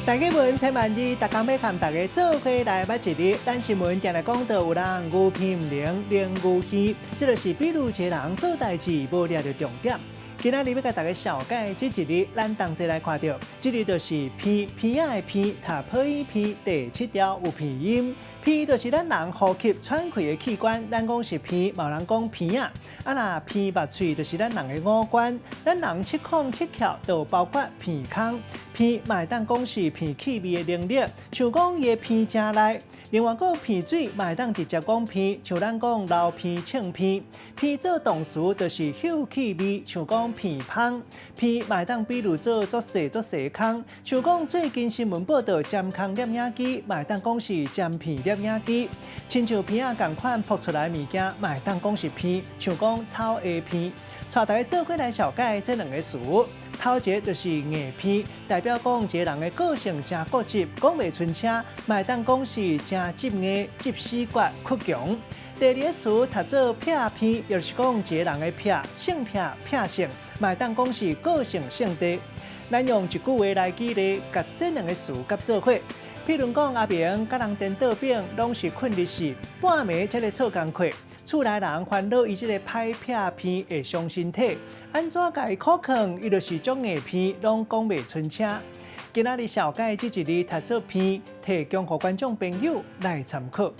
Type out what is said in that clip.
大家文請萬字，逐工欲共大家做伙來捌一字。咱新聞定來講到有人牛鼻毋靈，靈牛耳，這就是比喻一个人做代誌無掠著重點。今仔日欲共大家紹介這一字，咱同齊來看著，這字就是鼻，鼻仔的鼻，讀破音鼻，第七調有鼻音。鼻就是咱人呼吸喘氣的器官，咱講是鼻，嘛有人講鼻仔。啊若鼻目喙就是咱人的五官，咱人七孔七竅就包括鼻孔。鼻嘛會當講是鼻氣味的能力，像講伊的鼻誠利。另外閣鼻水嘛會當直接講鼻，像咱講流鼻擤鼻。鼻做動詞就是嗅氣味，像講鼻芳。鼻嘛會當比喻做足細足細空，像講最近新聞報導針空攝影機，嘛會當講是針鼻攝影機。親像鼻仔仝款曝出來物件，嘛會當講是鼻，像講草鞋鼻。帶大家做伙來紹介這兩个詞，頭一个就是硬鼻，代表講一个人的個性誠固執，講袂順車，嘛會當講是誠執硬、執死決、倔強。第二个詞讀做癖鼻，就是講一个人的癖、性癖、癖性，嘛會當講是個性性地。咱用一句話來舉例，共這兩个詞佮做伙。譬如講，阿明佮人顛倒反，攏是睏日時，半暝才咧做工課，厝內人煩惱伊這个歹癖鼻會傷身體，按怎共伊苦勸，伊就是足硬鼻，攏講袂順車。今仔日紹介這一字讀做鼻，提供予觀眾朋友來參考。